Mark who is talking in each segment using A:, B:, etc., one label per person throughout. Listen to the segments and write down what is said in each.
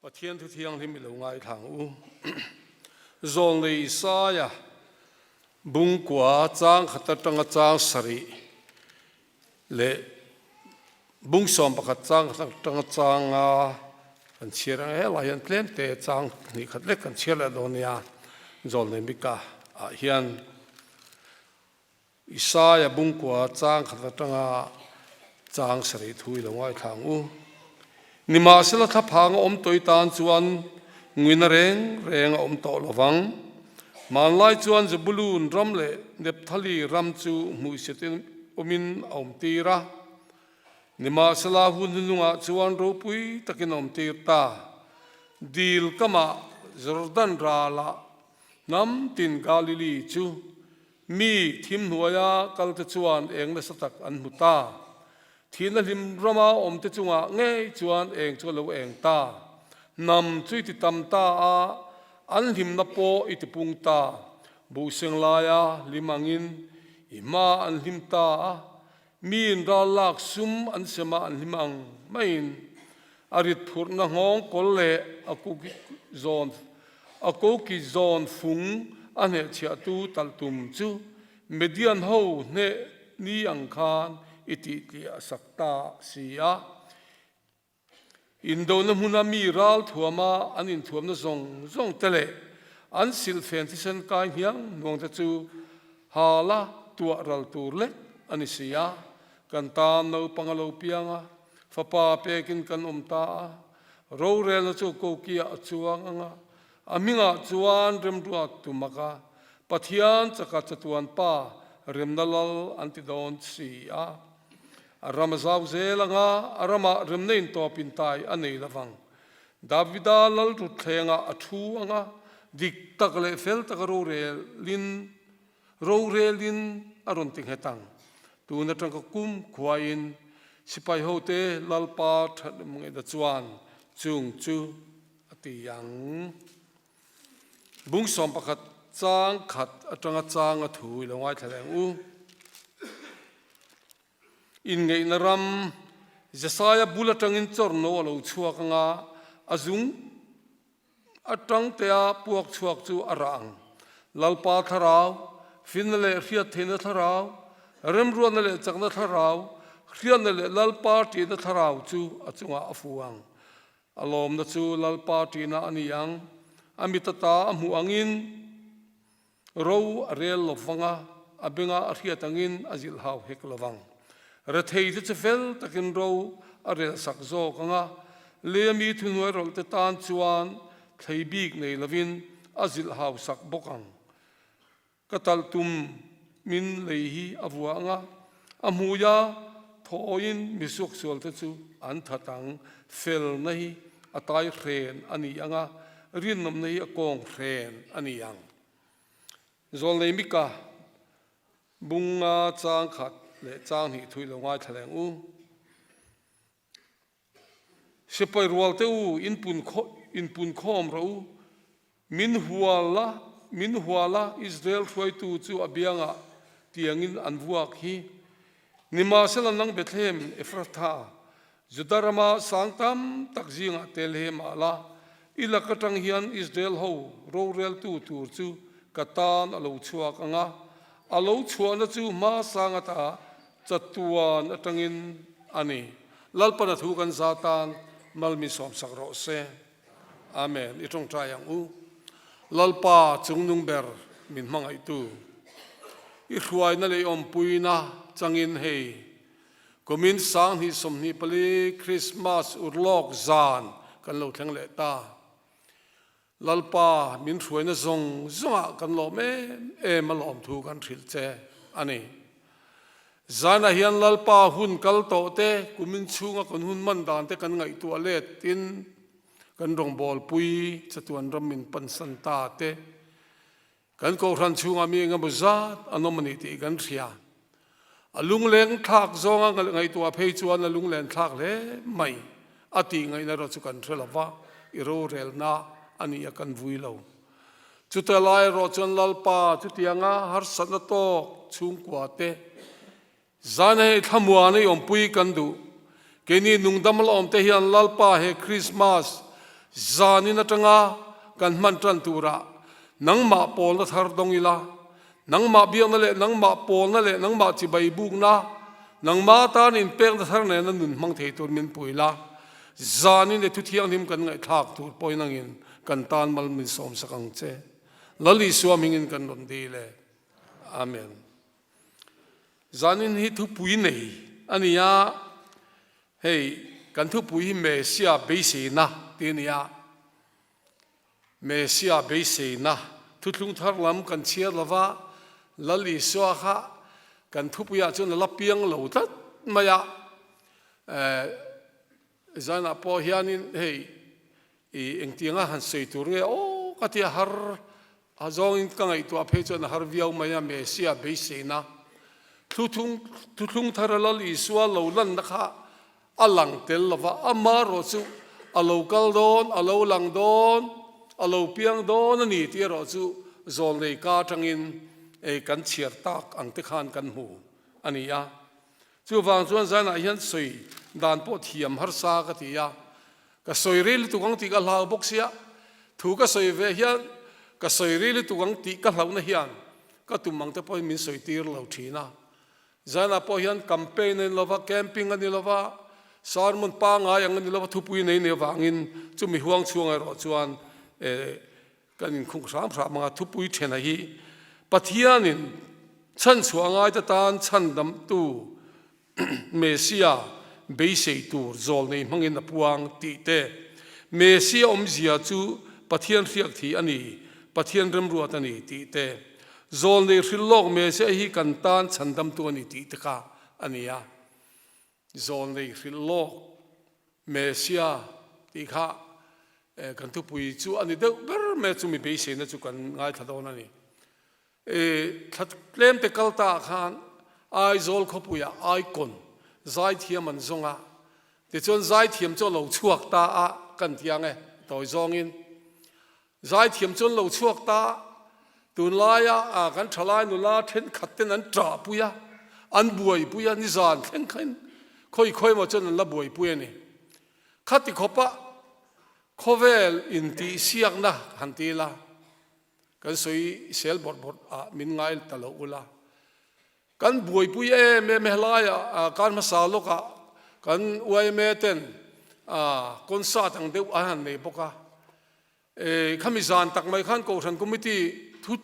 A: Pathian thu thianghlim i lo ngaithla ang u. Zawlnei Isaia bungkua chang khat atanga chang sarih leh bung 11 chang khat atanga chang nga kan chhiar ang helai hian tlem te chang hnih khat lek kan chhiar leh dawn nia Zawlnei Mika ah hian Isaia bungkua chang khat atanga chang sarih thu i lo ngaithla ang u. Nimahsela thlaphang a awm tawih tan chuan nguina reng reng a awm tawh lo vang. Hmanlai chuan Zebulun ram leh Nepthali ram chu hmuihsiatin awmin a awm tir a. Nimahsela hun hnunungah chuan ropui takin a awm tir ta. Dil kamah Jordan ralah hnam tin Galili chu Mi thim hnuaia kalte chuan eng nasa tak an hmu ta. Thihna hlim rama awmte chungah ngei chuan eng chu a lo eng ta. Hnam chu i ti tam ta a, an hlimna pawh i ti pung ta. Buhseng laia hlim angin i hma an hlim ta a, miin ral lak sum an sem a an hlim ang maiin a rit phurhna nghawng kawl leh a kuki zawn A koki zawn fung a hnehchhiahtu talh tum chu Median ho hneh ni ang khan i tihtliah sak ta si a. Indona hmuna mi ral thuama an inthuamna zawng zawng te leh an silhfen thisen kai hniang hnuang te chu hala tuah ral tur lek a ni si a. Kan tan naupang a lo piang a, fapa pekin kan awm ta a. Rorelna chu kokiah a chuang ang a, a hmingah chuan remruat tumak a, Pathian chaka chatuan pa remna lal an ti dawn si a. A ram a zau zel ang a, a ramah remna intawp intai a nei lovang. Davida lal rutthlengah a thu ang a, dik tak leh fel taka rorelin Rorelin a rawn ti nghet ang. Tun atang ka kum khuaiin sipai hote Lalpa thatngaihna chuan chung chu a ti ang. Bung 11 chang khat atanga changa thu i lo ngaithla leh ang u. Inngeihna ram Jesaia bul atangin chawrno a lo chhuak anga a zung A tangtea puak chhuak chu a rah ang. Lalpa thlarau, finna leh hriattheihna thlarau, remruatna leh chakna thlarau, hriatna leh Lalpa ṭihna thlarau chu a chungah a fu ang. A lawmna chu Lalpa ṭihna a ni ang. A mit ata a hmuh angin ro a rel lo vang a, a benga a hriat angin a zilh hau hek lo vang. Rethei te chu fel takin ro a rel sak zawk ang a, lei mi thuhnuai rawlh te tan chuan thlei bik nei lovin a zilh hau sak bawk ang. Ka talh tum min lei hi a vua ang a, a hmuia thawiin mi suaksual te chu an that ang. Felna hi a tai hren a ni ang a, rinawmna hi a kawng hren a ni ang. Zawlnei Mika bunga chang khat leh chang hnih thui lo ngaithla leng u. Sipai rual te u, in pun in pun khawm rawh u. Min hual a, min hual a, Israel hruaitu chu a biangah tiangin an vuak hi. Nimahsela nang Bethlehem Ephrathah, Juda rama sang tam tak zingah tel he mah la, i lak atang hian Israel ho roreltu tur chu ka tan a lo chhuak ang a, a lo chhuahna chu hma sang ata chatuan atangin a ni. Lalpan a thu kan za tan malmi sawmsak rawh se. Amen. I tawngtai ang u. Lalpa chungnung ber min hmangaihtu. I hruaina leh i awmpuina changin hei kumin 2024 Krismas urlawk zan kan lo thleng leh ta. Lalpa min hruaina zawng zawngah kan lawm em em a lawmthu kan hrilh che a ni. Zanah hian Lalpa hun kal tawh te, kumin chhunga kan hun man dan te kan ngaihtuah let tin kan rawngbawlpui chatuan ram min pansan ta te, kan kohhran chhungah mi engemaw zat an awm a ni tih kan hria. A lungleng thlak zawnga ngaihtuah phei chuan a lunglen thlak hle mai a tih ngaihna erawh chu kan hre lo va, i rorelna a ni a kan vui lo. Chuta lai erawh chuan Lalpa chutianga harsatna tawk chhungkua te zan hei thlamuan i awmpui kan duh. Keini nungdam la awmte hian Lalpa he Krismas. Zanin atanga kan hman tan turah nangmah pawlna thar dawng ila, nangmah biakna leh nangmah pawlna leh nangmah chibai bukna, nangmah atan inpekna thar nena nun hmang thei tur min pui la, zanin e thu thianghlim kan ngaihthlak tur pawhin angin kan tan mal min sawmsak ang che. Lal Isua hmingin kan rawn dil e. Amen. Zanin hi thupui nei a ni a, hei kan thupui hi Messia beiseina tih a ni a. Messia beiseina thuthlung thar lam kan chhiar lo va, Lal Isua kha kan thupuiah chuan a la piang lo tlat mai a. Zanah pawh hianin hei i engtianga han sawi tur nge aw ka ti a har a zawngin ka ngaihtuah phei chuan a har viau mai a Messia beiseina thluthung thuthlung thar a Lal Isua lo lanna kha a lang tel lova amarawh chu a lo kal dawn a lo lang dawn a lo piang dawn a ni tih erawh chu zawlnei ka atangin ei kan chhiar tak ang te khan kan hmu a ni a. Chuvang chuan zanah hian sawi dan pawh thiam harsa ka ti a, ka sawi rei lutuk ang tih ka hlau bawk sia, thu ka sawi ve hian ka sawi rei lutuk ang tih ka hlauhna hian ka tum ang te pawhin min sawi tir lo thin a. Zanah pawh hian campaign a ni lova, camping a ni lova, sermon pangngai ang a ni lova, thupui nei nei avangin chumi huang chhuang erawh chuan Kan inkhung hram hram anga thupui thena hi Pathianin chhanchhuah ngaite tan chhandamtu Messia beisei tur zawlnei hmangin a puang tih te, Messia awmzia chu Pathian hriak thi a ni, Pathian remruat a ni tih te, zawlnei hrilh lawk Messia hi kan tan chhandamtu a ni tih te kha a ni a. Zawlnei hrilh lawk Messia tih kha kan thupui chu a ni deuh ber mai a, chumi beiseina chu kan ngaithla dawn a ni. Thla tlem te kal ta ah khan Aizawl khawpuiah Icon zaithiam an zawng a, tichuan zaithiam chu a lo chhuak ta a kan ti ang e, tawi zawngin. Zaithiam chuan lo chhuak ta, tunlaia kan thalai nula thenkhat ten an ṭahpui a, an buaipui a, nizan thleng khain khawi khawi emaw chuan an la buaipui a ni. Khati khawpa khawvel intihsiakna han ti ila, kan sawi sel bawrh bawrh ah min ngai ta lo ula, Kan buaipui em em e helaia kar hmasa lawkah kan yma ten concert ang deuh an han nei bawk a, khami zan tak mai khan Kohhran Committee thu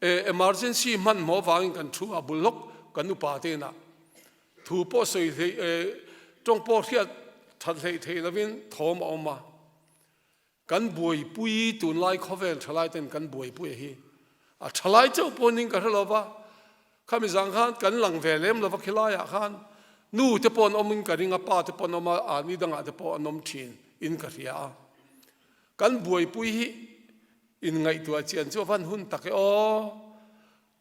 A: emergency hmanhmawh avangin kan thu a bul lawk kan upa te inah thu pawh sawi hleih tawng pawh hriat that hleih theih lovin thawm a awm a. Kan buaipui tunlai khawvel thalai ten kan buaipui a hi a thalai chauh pawh ning ka hre lo va, khami zang khan kan lang ve lem lo va khilaiah khan nu te pawh an awm in ka ring a, pa te pawh an awm a, a ni dangah te pawh an awm thin in ka hria a. Kan buaipui hi in ngaihtuah chian chu a van hun tak e aw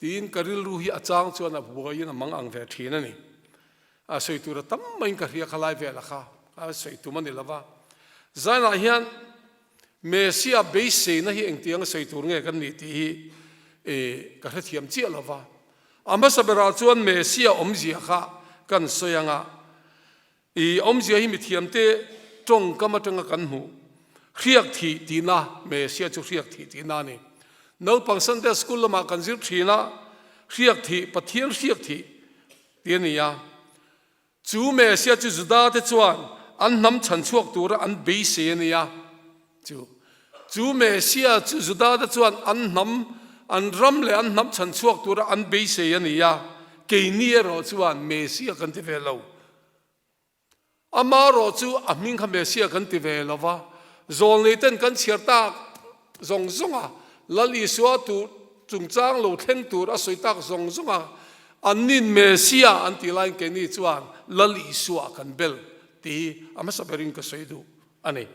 A: tiin ka rilru hi a chang chuan a buaiin a mang ang ve thin a ni. A sawi tur a tam maiin ka hria kha lai velah kha a sawi tum a ni lo va. Zanah hian Messia beiseina hi engtiang a sawi tur nge kan nih tih hi ka hrethiam chiah lo va. A hmasa berah chuan Messia awmzia kha kan sawi ang a. I awmzia hi mithiamte tawngkam atanga kan hmuh hriak thih tihna, Messia chu hriak thih tihna a ni. Naupang Sunday School lamah kan zir thin a, hriak thih, Pathian hriak thih tih a ni a. Chu Messia chu Juda te chuan an hnam chhan chhuak tura an beisei a ni a. Chu chu Messia chu Juda te chuan an hnam, an ram leh an hnam chhan chhuak tura an beisei a ni a, keini erawh chuan Messia kan ti ve lo. Amarawh chu a hming kha Messia kan ti ve lo va, zawlnei ten kan chhiar tak zawng zawng a, Lal Isua tur chungchang lo thleng tur a sawi tak zawng zawng a, annin Messia an tih laiin keini chuan Lal Isua kan bel tih hi a hmasa berin ka sawi duh a ni.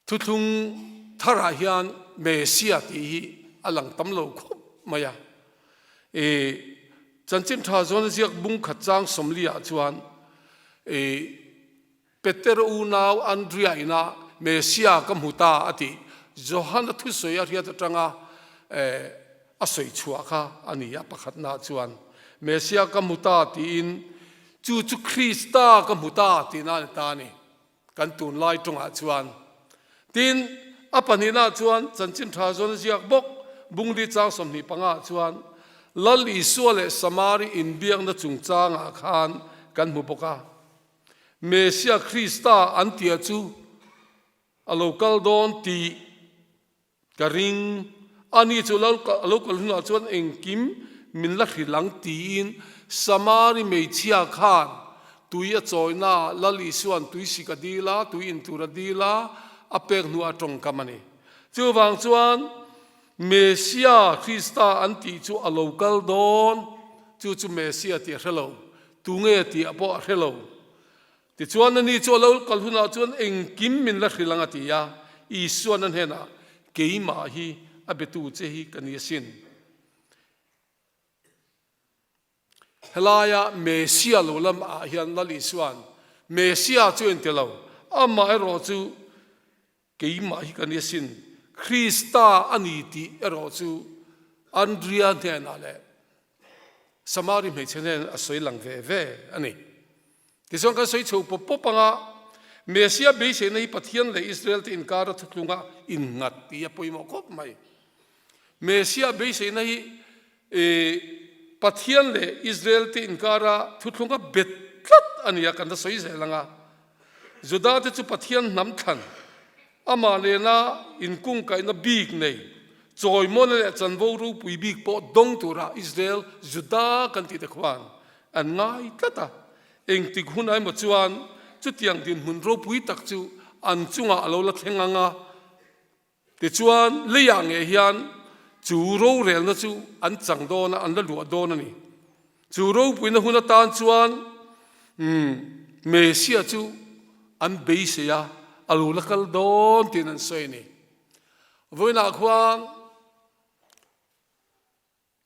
A: Thuthlung tharah hian Messia tih hi a lang tam lo khawp mai a. I chanchin tha zawn ziak bung khat chang sawmliah chuan i Peter unau Andria ina Messia ka hmu ta a tih Johana thusawi a hriat atanga a sawi chhuah kha a ni a pakhatnaah chuan Messia ka hmu ta tiin chu chu Krista ka hmu ta tihna a ni ta a ni. Kan tunlai tawngah chuan. Tin, a pahnihnaah chuan Chanchin Tha zawn a ziak bawk, Bungli chang 25 ah chuan Lal Isua leh Samari inbiakna chungchangah khan kan hmu bawk a. Mesia Krista an tia chu a lo kal dawn tih ka ring. Ani chu a lo kal hunah chuan engkim min la hrilh ang tiin Samari hmeichhia khan tui a chawina Lal Isua'n tui sik a dil a, tui in tur a dil a, a pek hnuah a tawngkam a ni. Chuvang chuan Mesia Krista an tih chu a lo kal dawn, chu chu Mesia tih a hre lo, tunge tih pawh a hre lo. Tichuan ani chu a lo kal hunah chuan engkim min la hrilh ang a ti a, Isua'n a hnenah, Keimah hi a betu che hi ka ni asin. Helaia Mesia lo lamah hian Lal Isua'n Mesia chu en ti lo, amaherawh chu keimah hi ka ni asin, Krista a ni tih erawh chu Andria hnenah leh Samari hmeichhe hnenah a sawi lang ve ve a ni. Tichuan kan sawi chho pawp pawp anga Mesia beiseina hi Pathian leh Israel te inkara thuthlunga innghat tih a pawimawh khawp mai. Mesia beiseina hi Pathian leh Israel te inkara thuthlunga bet tlat a ni a, kan la sawi zel anga Juda te chu Pathian hnam thlan Amah nena inkungkaihna bik nei, chawimawna leh chanvo ropui bik pawh dawng tura Israel, Juda kan tih te khuan an ngai tlat a. Engtik hun emaw chuan chutiang dinhmun ropui tak chu an chungah a lo la thleng ang a, tichuan leiah ngei hian chu rorelna chu an chang dawn a, an la luah dawn a ni. Chu ropuina hun atan chuan Mesia chu an beisei a, a lo la kal dawn tiin an sawi a ni. Vawiinah khuan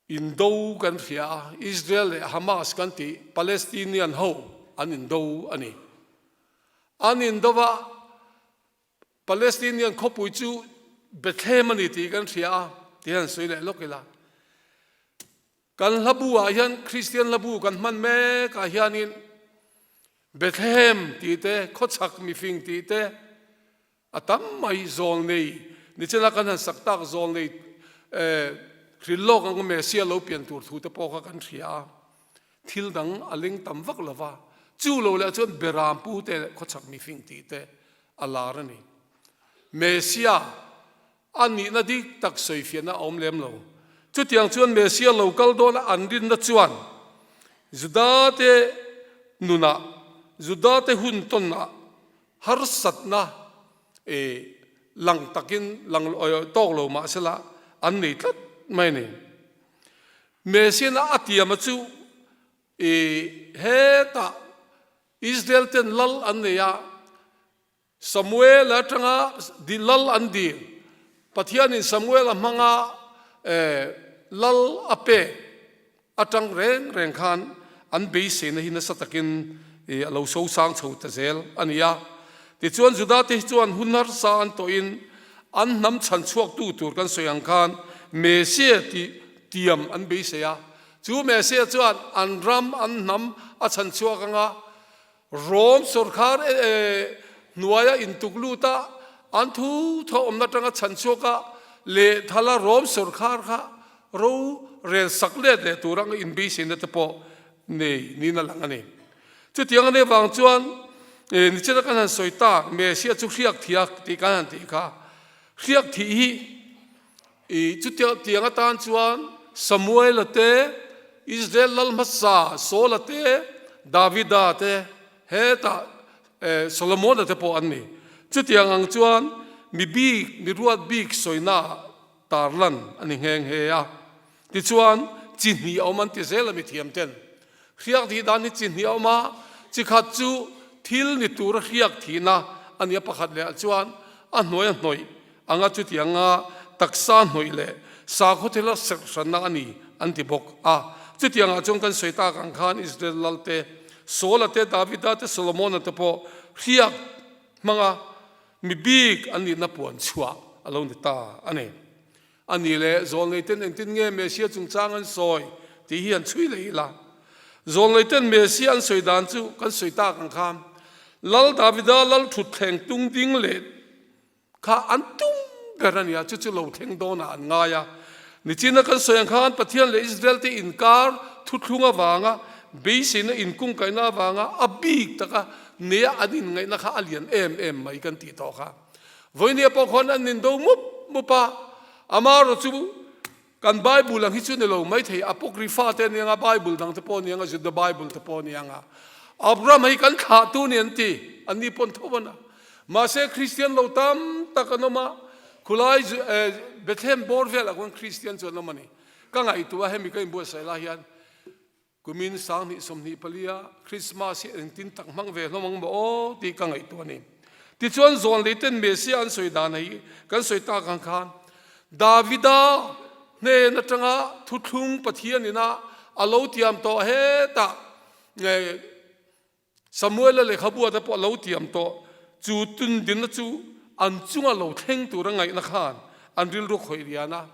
A: indo kan hria a, Israel leh Hamas kan tih Palestinian ho an indo a ni. An indo va, Palestinian khawpui chu Bethlehem a ni tih kan hria a, tih han sawi leh lawk ila. Kan hlabu ah hian Kristian hlabu kan hman mek ah hianin Bethlehem tih te, khawchhak mifing tih te a tam mai zawl nei nichina kan han sak tak zawl nei hril lawk ang Messiah lo pian tur thu te pawh kha kan hria a, thil dang a leng tam vak lo va, chu lo leh chuan Beram pu te leh khawchhak mifing tih te a lar a ni. Messiah A nihna dik tak sawifiahna a awm lem lo. Chutiang chuan Messiah lo kal dawna an rinna chuan Judate nunah, Judate hun tawnah harsatna lang takin lang tawk lo mah sela an nei tlat mai a ni. Messiah-na a tiama chu hetah Israel ten lal an nei a, Samuel atanga lal an dil. Pathianin Samuel a hmanga lal a pek atang reng reng khan an beiseina hi nasa takin a lo sosang chho ta zel a ni a. Tichuan Judate hi chuan hun harsa an tawhin an hnam chhan chhuaktu tur kan sawi ang khan Messiah tih tiam an beisei a. Chu Messiah chuan an ram, an hnam a chhan chhuak anga Rom sawrkhar hnuaia intuk lut a, an thu thaw awmna atanga chhan chhuak a, lehthala Rom sawrkhar kha ro rel sak let leh tur anga inbeiseina te pawh nei niin a lang a ni. Chutiang a nih avang chuan nichina kan han sawi tak Messiah chu hriak thih a tih kan han tih kha, hriak thih hi I chutiang atan chuan Samuela te, Israel lal hmasa Saula te, Davida te, hetah Solomona te pawh an ni. Chutiang ang chuan mi bik, mi ruat bik sawina tarlan a ni nghe nghe a. Tichuan, chi hnih a awm an ti zel a mi thiam ten. Hriak thih dan hi chi hnih a awm a, chi khat chu thil ni tura hriak thihna a ni a, pakhat leh ah chuan a hnuai a hnawih anga chutianga taksa hnawih leh sakhaw thila serh hranna a ni an ti bawk a. Chutiangah chuan kan sawi tak ang khan Israel lal te, Saula te, Davida te, Solomona te pawh hriak hmanga mi bik an nihna puan chhuah a lo ni ta a ni. A ni leh zawlneiten engtin nge Messiah chungchang an sawi tih hi han chhui leh ila. Zawlneiten Messiah an sawi dan chu kan sawi tak ang khan. Lal Davida lal thutthleng tung ding leh kha an tum ber a nia, chu chu lo thleng dawnah an ngai a. Nichina kan sawi ang khan Pathian leh Israel te inkar thuthlung avanga beiseina inkungkaihna avanga a bik taka neia an inngaihna kha a lian em em mai kan tih tawh kha. Vawinia pawh khawn an indo mup mup a, amaherawh chu Kan Bible ang hi chu ni lo maithei, Apocrypha te aniang a, Bible dang te pawh aniang a, Juda Bible te pawh aniang a. Abraham hi kan thlahtu ni an ti, an ni pawn tho an a. Mahse Kristian lo tam tak an awm a, khulai Bethlehem bawr velah khuan Kristian chu an awm a ni. Ka ngaihtuah a hemi ka inbuatsaih lai hian Kumin 2024 a Christmas hi engtin tak hmang ve hlawm ang maw aw tih ka ngaihtuah a ni. Tichuan zawn lei ten Messiah an sawi dan hi kan sawi tak ang khan Davida hnen atanga thuthlung Pathian ina a lo tiam tawh hetah Samuela lehkhabu te pawh a lo tiam tawh chu tundinna chu an chunga lo thleng tura ngaihna khan an rilru khawih rian a.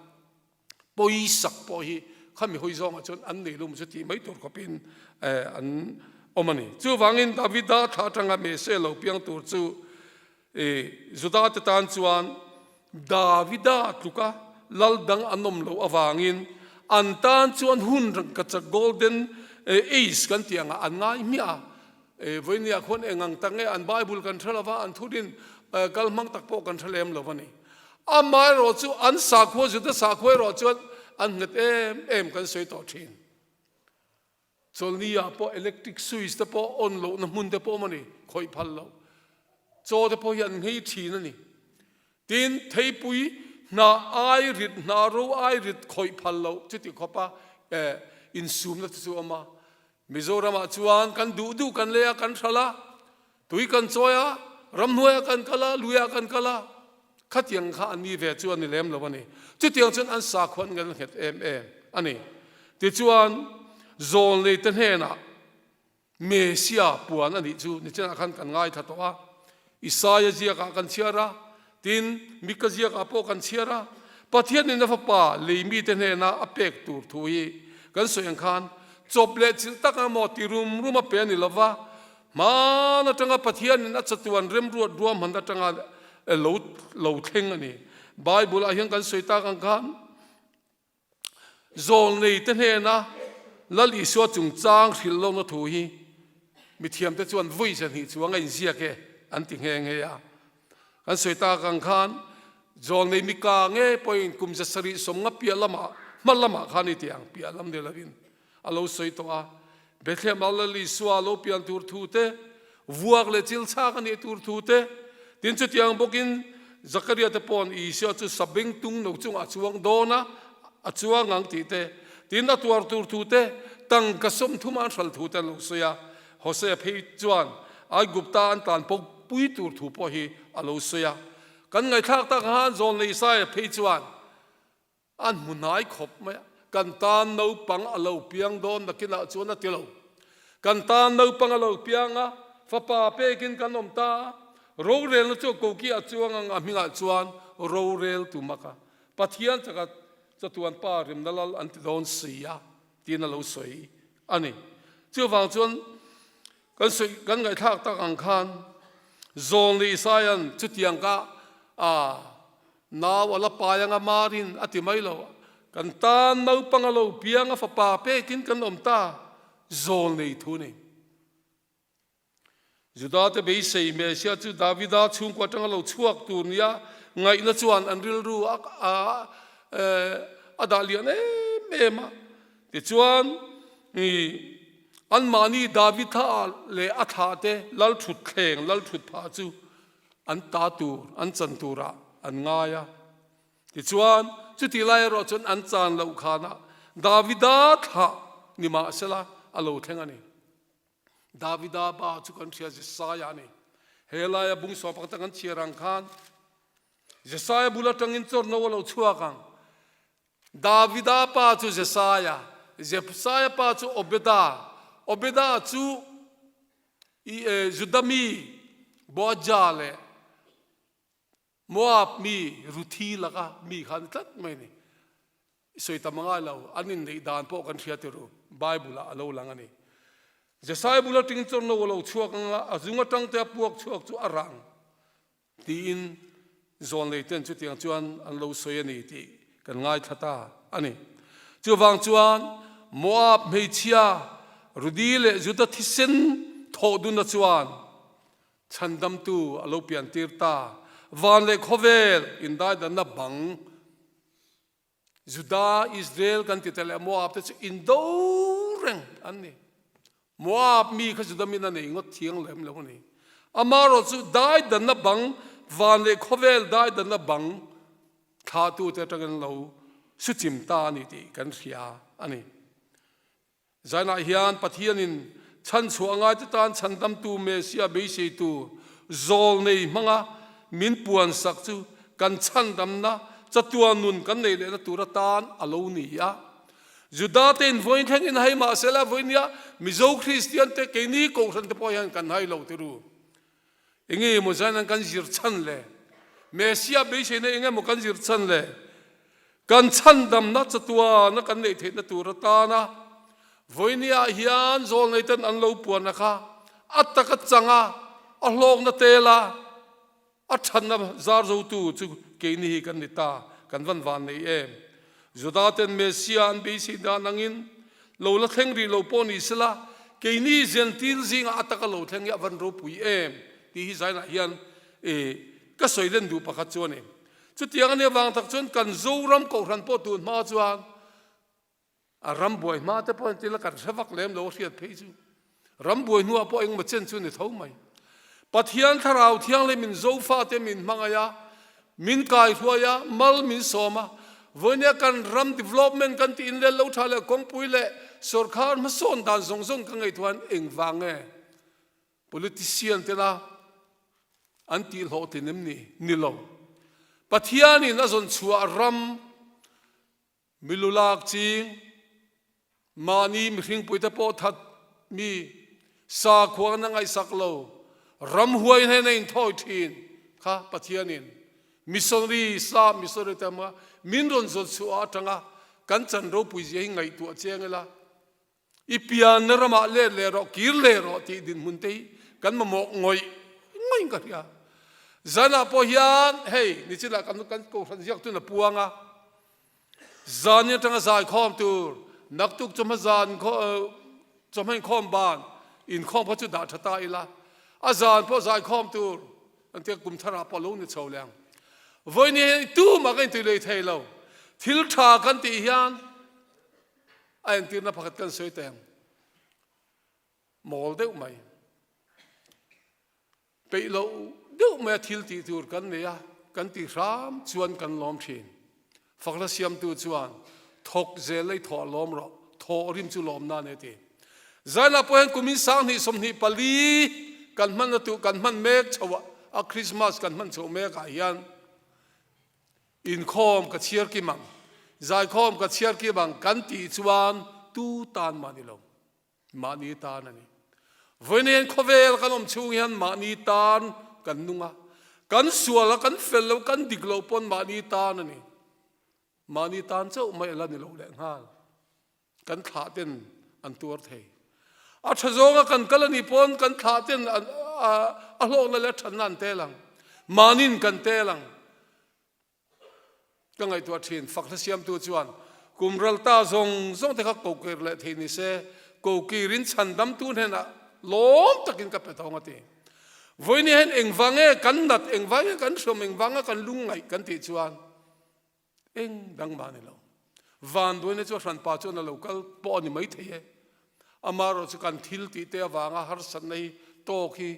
A: Pawisak pawh hi khami hawi zawngah chuan an nei lum chu tih mai tur khawpin an awm a ni. Chuvangin Davida thla atanga Messiah lo piang tur chu Juda te tan chuan Davida tluka lal dang an awm loh avangin an tan chuan hun rangkachak golden age kan tih angah an ngai hmiah a. Vawinia khuan eng ang tak nge an Bible kan hre lova, an thurin kal hmang tak pawh kan hre lem lo a ni. Amaherawh chu an sakhua, Juda sakhua erawh chuan an nghet em em kan sawi tawh thin. Chawlhni ah pawh electric switch te pawh on lohna hmun te pawh awm a ni, khawih phal loh. Chaw te pawh hi an nghei thin a ni. Tin, theipui hnah ai rit, hnah ro ai rit khawih phal loh chuti khawpa insumna te chu a awm a. Mizoramah chuan kan duh duh kan lei a, kan hral a, tui kan chawi a, ramhnuaiah kan kal a, luiah kan kal a, khatiang kha an ni ve chu a ni lem lo a ni. Chutiang chuan an sakhua an ngelnghet em em a ni. Tichuan, Zawlneite hnenah Mesia puan a nih chu nichinah khan kan ngaithla tawh a, Isaia ziakah kan chhiar a, tin, Mika ziakah pawh kan chhiar a. Pathianin a Fapa lei mite hnena a pek tur thu hi kan sawi ang khan chawp leh chilh tak ang maw ti rum rum a pe a ni lo va, hman atanga Pathianin a chatuan remruat ruahman atanga lo lo thleng a ni. Bible-ah hian kan sawi tak ang khan, Zawlneite hnena Lal Isua chungchang hrilh lohna thu hi mithiamte chuan vawi zahnih chuang a inziak e an ti nghe nghe a. Kan sawi tak ang khan Zawlnei Mika nge pawhin kum 750 piah lamah hma lamah khan i ti ang piah lam ni lovin a lo sawi tawh a. Bethlehem-ah Lal Isua a lo pian tur thu te, vuak leh chil chhak a nih tur thu te, tin chutiang bawkin Zakaria te paw'n Isua chu sabeng tung no chungah a chuang dawn a, a chuang ang tih te, tin a tuar tur thu te, tangka 30 a an hral thu te an lo sawi a. Hosea phei chuan Aigupta an tlan pawk pui tur thu pawh hi a lo sawi a. Kan ngaihthlak tak khan Zawlnei Isaia phei chuan, An hmu hnai khawp mai a, kan tan naupang a lo piang dawn nakinah chuan a ti lo. Kan tan naupang a lo piang a, fapa pekin kan awm ta a, rorelna chu a koki a chuang ang a hmingah chuan rorel tu mak a, Pathian chaka chatuan pa rimna lal an ti dawn si a, tiin a lo sawi a ni. Chuvang chuan Kan sawi kan ngaihthlak tak ang khan Zawlni Isaia'n chutiang ka a nau a la pai anga marin a ti mai lo. Kan tan naupang a lo piang a fapa pekin kan awm ta Zawlnei thu ni. Judate beisei Messiah chu Davida chhungkua atanga lo chhuak tur nia ngaihna chuan an rilru a a dah lian em em a. Tichuan, anmahni David-a leh a thlahte lalṭhutthleng, lalṭhutphah chu an ta tur, an chan turah an ngai a. Tichuan, chutih lai erawh chuan an chan loh khanah Davida thlah ni mahsela a lo thleng a ni. Davida pa chu kan hria Jesaia a ni. He laia bung sawm pakhat a kan chhiar ang khan Jesaia bul atangin chawrno a lo chhuak ang. Davida pa chu Jesaia, Jesaia pa chu Obeda, Obeda chu Juda mi Boaza leh Moab mi Ruthi laka mi kha a ni tlat mai a ni. I sawi tam a ngai lo, an inneih dan pawh kan hria tir u, Bible ah a lo lang a ni. Jesai bula tingchawr no a lo chhuak ang a, a zung atang te a puak chhuak chu a rang tiin zawn lei ten chutiang chuan an lo sawi a ni tih kan ngaithla ta a ni. Chuvang chuan Moab hmeichhia Rudi leh Juda thisen thawh dunna chuan Chhandamtu a lo piantir ta. Van leh khawvel indaidanna bang Juda, Israel kan ti te leh Moab te chu indo reng an ni. Moab mi kha Juda min a nei ngawt thiang lem lo a ni. Amaherawh chu daidanna bang, van leh khawvel daidanna bang thlahtute atangin lo suchim ta a ni tih kan hria a ni. Zainah hian Pathianin chhanchhuah ngaite tan chhandamtu Messiah beiseitu zawlnei hmanga min puansak chu kan chhandamna chatuan nun kan neih lehna tur atan a lo ni a. Judate in vawiin thlengin hai mahsela vawinia Mizo Kristian te keini Kohhran te pawh hian kan hai lo tiru. Enge emaw zainan kan zir chhan le? Messiah beiseina eng emaw kan zir chhan le? Kan chhandamna chatuana kan neih theihna tur atana vawinia hian zawlneiten an lo puanna kha a taka changa a hlawkna tela a thatna zar zotu chu keini hi kan ni ta, kan van van nei em? Judaten Messiah an beisei dan angin lo la thleng rih lo pawh ni sela, keini Gentil zingah a taka lo thleng hi a van ropui em tih hi zainah hian ka sawi len duh pakhat chu a ni. Chutiang a nih avang tak chuan kan Zoram Kohhran pawh tun hma chuan A ram buai hma te pawh entir la kan hre vak lem lo a hriat phei chu. Ram buai hnuah pawh engmaw chen chu ni tho mai. Pathian Thlarau Thianghlim in Zofa te min hmangaih a, min kaihruai a, mal min sawm a, vawinia kan ram development kan tih inlel lo tha leh kawngpui leh sawrkhar hmasawn dan zawng zawng ka ngaihtuah hian engvang nge politician tena an tih hlawhtlin em ni? Ni lo. Pathianin a zawn chhuah ram Milu lak ching, mahni mihringpuite pawh that mi, sakhua na ngaihsak lo, ramhuai hnena inthawi thin kha Pathianin missionary, sap missionary te anga min rawn zawt chhuah atanga kan chan ropui zia hi ngaihtuah chiang ila, I pianna ramah let leh rawh, kir leh rawh tih dinhmun te hi kan mamawh ngawih ngawih ka hria. Zanah pawh hian hei nichinah kan kan kohhran ziak tun a puang a, zan atanga zaikhawm tur naktuk chawhma zan chawhma inkhawm ban inkhawm kha chu dah tha ta ila, a zan pawh zaikhawm tur an tia kum tharah pawh lo ni chho leh ang. Vawiin hian tumah ka intui lei thei lo, thil tha kan tih hian A entirna pakhat kan sawi teh ang. Mawl deuh mai. Peih loh deuh mai a thil tih tur kan nei a, kan tih hram chuan kan lawm thin. Fakhla siamtu chuan thawk zel lei thawh lawm rawh, thawh rim chu lawm na a ni a ti. Zainah pawh hian kumin 2024 kan hman atu kan hman mek chho a, a Christmas kan hman chho mek ah hian Inkhawm ka chhiar kim ang, zaikhawm ka chhiar kim ang kan tih chuan tu tan mah ni lo, mahni tan a ni. Vawiin khawvel kan awm chhung hian mahni tan kan nung a, kan sual a, kan fel lo, kan dik lo pawn mahni tan a ni. Mahni tan chauh mai a la ni lo lehnghal. Kan thlah ten an tuar thei. A tha zawnga kan kal a nih pawn kan thlah ten a hlawkna leh a thatna an tel ang. Mahnin kan tel ang. Ka ngaihtuah thin, fakhla siamtu chuan kum ral ta zawng zawng te kha kokir leh thei ni se, kokirin chhandamtu hnenah lawm takin ka pe thawng a ti. Vawiin hian engvange kan nat, engvange kan hriawm, engvanga kan lungngaih kan tih chuan Eng dang mah a ni lo. Vanduaina chu a hranpa chuan a lo kal pawh a ni maithei e. Amaherawh chu kan thil tih te avanga harsatna hi tawk hi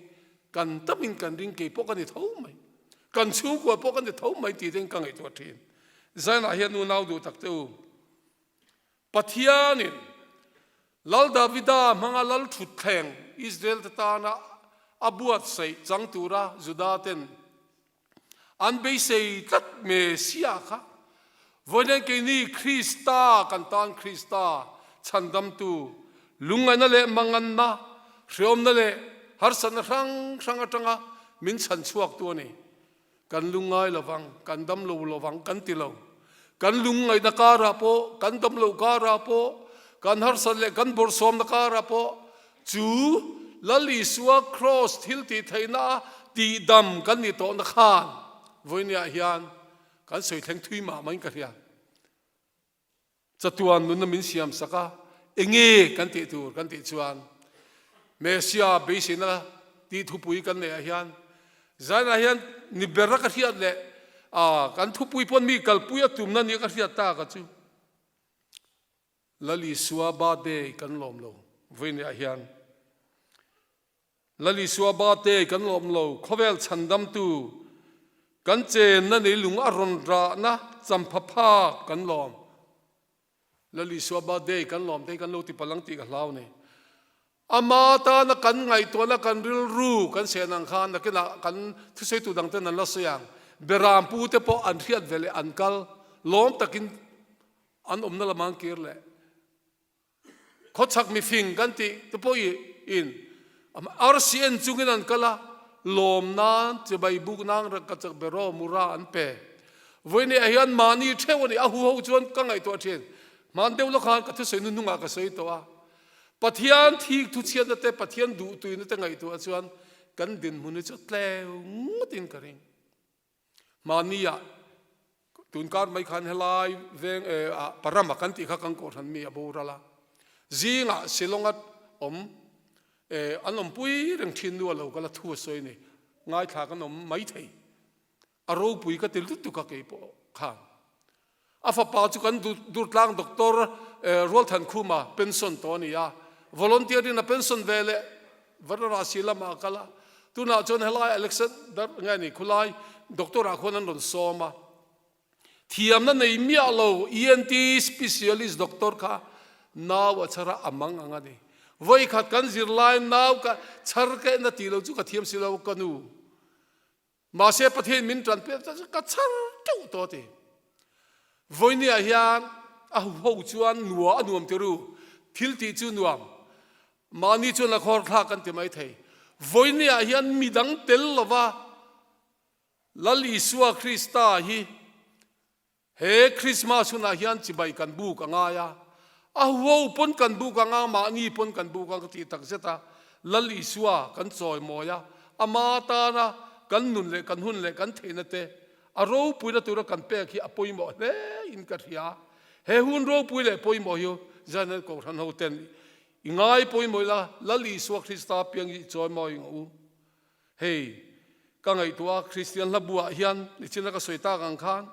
A: kan tamin kan ring kei pawh ka ni tho mai. Kan chhungkua pawh ka ni tho mai tih te ka ngaihtuah thin. Zainah hian unau duh tak te u. Pathianin Lal Davida hmanga lal thutthleng Israel te tana a buatsaih chang tura Juda ten An beisei tlat Messiah kha vawiin keini Krista kan tan Krista chhandamtu lungngaihna leh manganna, hreawmna leh harsatna hrang hrang atanga min chhan chhuaktu a ni. Kan lungngai lovang, kan dam lo lovang kan ti lo. Kan lungngaihna karah pawh, kan dam loh karah pawh, kan harsat leh kan bawrhsawmna karah pawh. Chu Lal Isua Kraws thiltihtheihna a tihdam kan nih tawhna khan vawinia hian kan sawi thleng thui mah maiin ka hria. Chatuan nunna min siam sak a, enge kan tih tur kan tih chuan Messia beiseina tih thupui kan neih ah hian Zainah hian ni bera ka hriat leh kan thupui pawn mi kalpui a tumna nia ka hriat tak a chu Lal Isua birthday kan lawm lo vawinia hian Lal Isua birthday kan lawm lo khawvel chhandamtu kan chenna neilung a rawn rahna champha phak kan lawm Lal Isua birthday kan lawm te hi kan lo ti palh ang tih ka hlau ni. Ama tana kan ngaihtuahna kan rilru kan sen ang khan nakinah kan thusawitu dang ten an la sawi ang. Beram pu te pawh an hriat ve leh an kal lawm takin an awmna lamah an kir leh. Khawchhak mifing kan tih te pawh in RCN chungin an kal a, lawm nan chibai buk nang rak ka chak beraw mura an pe. Vawiin ah hian mahni theuh a ni, a huho chuan ka ngaihtuah thin. Hman deuh lawk khan ka thusawi nu hnungah ka sawi tawh a. Pathian thik thuchhiatna te, Pathian duhtuina te ngaihtuah chuan kan dinhmun hi chu tleu ngawtin ka ring. Mahni ah tunkar mai khan helai veng ah Parama kan tih kha kan kohhran mi a boral a. Zingah Shillong-a awm an awmpui reng thin nu a lo kal a thu a sawi ni. Ngaithla kan awm mai thei. A ropui ka ti lutuk a keipawh khan. A fapa chu kan Durtlang Doctor Rualthankhuma pension tawh a ni a, volunteer in a pension ve leh Varanasi lamah a kal a, tunah chuan helai Alexander nge ni khulai doctor ah khuan an rawn sawm a, thiamna nei miah lo ENT specialist doctor kha nau a chhar a, a mang ang a ni. Vawikhat kan zirlai nau ka chhar ka en a tih lo chu ka thiam si lo ka nu. Mahse Pathian min tan pek chuan ka chhar teuh tawh a ti. Vawinia hian a huho chuan nua a nuam tir u, thil tih chu nuam. Mahni chuan a khawr thlak kan ti mai thei. Vawinia hian midang tel lova Lal Isua Krista hi He Krismas hunah hian chibai kan buk a ngai a, a huho pawn kan buk ang a, mahni pawn kan buk ang ka tih tak zet a, Lal Isua kan chawimawi a, ama tana kan nun leh kan hun leh kan theihna te a ropuina tura kan pek hi a pawimawh hle in ka hria. He hun ropui leh pawimawh hi Zion Kohhran ho ten i ngai pawimawh ila, Lal Isua Krista piang hi i chawimawi ang u. Hei, ka ngaihtuah a, Kristian hla buah hian nichina ka sawi tak ang khan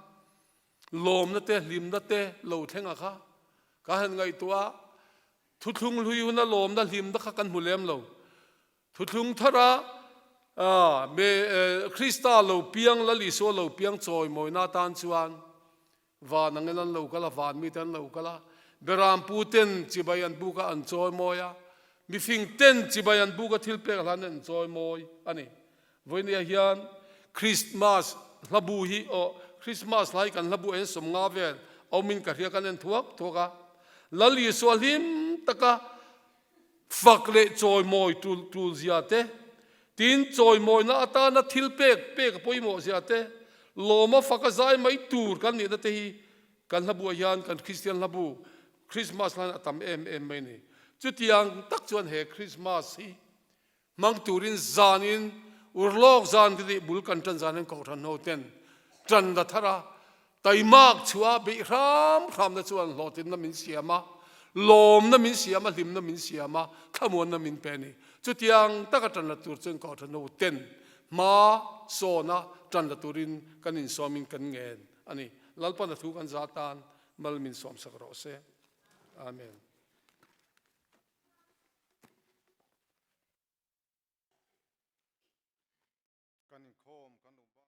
A: lawmna te, hlimna te lo thleng a kha ka han ngaihtuah a, thuthlung hlui huna lawmna, hlimna kha kan hmu lem lo. Thuthlung thara me Krista lo piang, Lal Isua lo piang chawimawina atan chuan Van angin an lo kal a, van mite an lo kal a, Berampu ten chibai an buk a, an chawi mawi a, mifing ten chibai an buk a, thil pek hlan an chawi mawi a ni. Vawinia hian Christmas hlabu hi aw, Christmas hla hi kan hlabu en 50 vel awmin ka hria kan en thuak thuak a, Lal Isua hlim taka Fak leh chawimawi tul tul zia te, tin chawimawina atana thil pek pek a pawimawh zia te, lawma fak a zai mai tur kan nihna te hi kan hlabuah hian kan Kristian hlabu Krismas hlan a tam em em mai a ni. Chutiang tak chuan he Krismas hi Hmang turin zanin urlawk zan ka tih bul kan tan zan hian Kohhran ho ten tan la thar a, taimak chhuah beih hram hramna chuan hlawhtlinna min siam a, lawmna min siam a, hlimna min siam a, thlamuanna min pe a ni. Chutiang taka tan la tur chuan Kohhran ho ten hma sawna tan la turin kan insawmin kan ngen a ni. Lalpan a thu kan za tan mal min sawmsak rawh se. Amen.
B: Kan inkhawm kan lo.